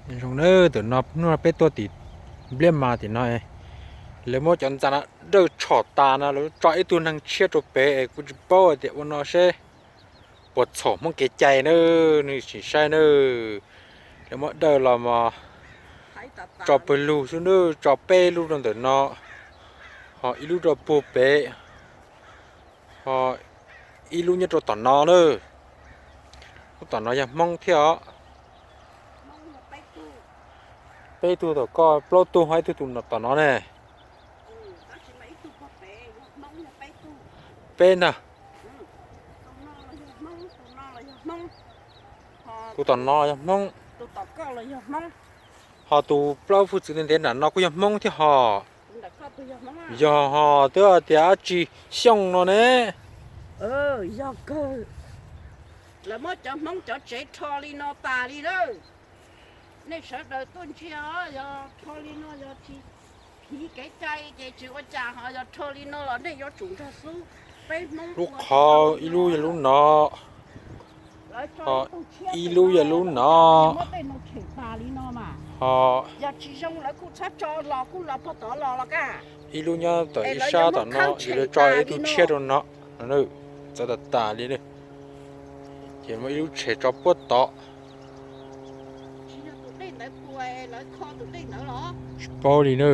Zoo nawb, tam sim no hnub no peb tuaj tim Npliab Mas tim no, lawv muab cov ntxa no dawj tshom tas no lawv tso ib tug neeg tshiab rau pem es kuv tsis paub tias ua no seb puas txhaum Hmoob kev cai nawb, nej sim saib nawb. Lawv muab dawj los mas tso pawg lug xwb nawb, tso peb lub rau ntawm no, ho ib lub rau puag pem, ho ib lub nyob rau tom no na. Lub tom no yog Hmoob thiab os. Peb tug tom koj, plaub tug ho ib tug tus tom no ne. Peb ntag. Tus tom no yog Hmoob, ho tus plaub hwj txwv ntev ntev nram no kuj yog Hmoob thiab ho. Yog ho, twb tias dab tsi Xyooj no ne. Yog kawg. Lawv muab cov Hmoob cov tsev rho li no tas li na. Nej sawv daws tuaj ntsia os, yog rho li no yog tsis khiv kev cai ces tsis ua cas, ho yog rho li no los nej yuav tsum nrog xub. Peb Hmoob lub qhov ib lub yog lub no, ho ib lub yog lub no, ho yog tsis zoo lawv kuj txhob tso los, kuj los pog tod los los kaj. Ib lub nyob tom ib sab tom no, yog lawv tso ib tug tshiab rau no, txawv tas tas li. Ces muaj ib lub tshem tso puag tod. Tsis paub li na.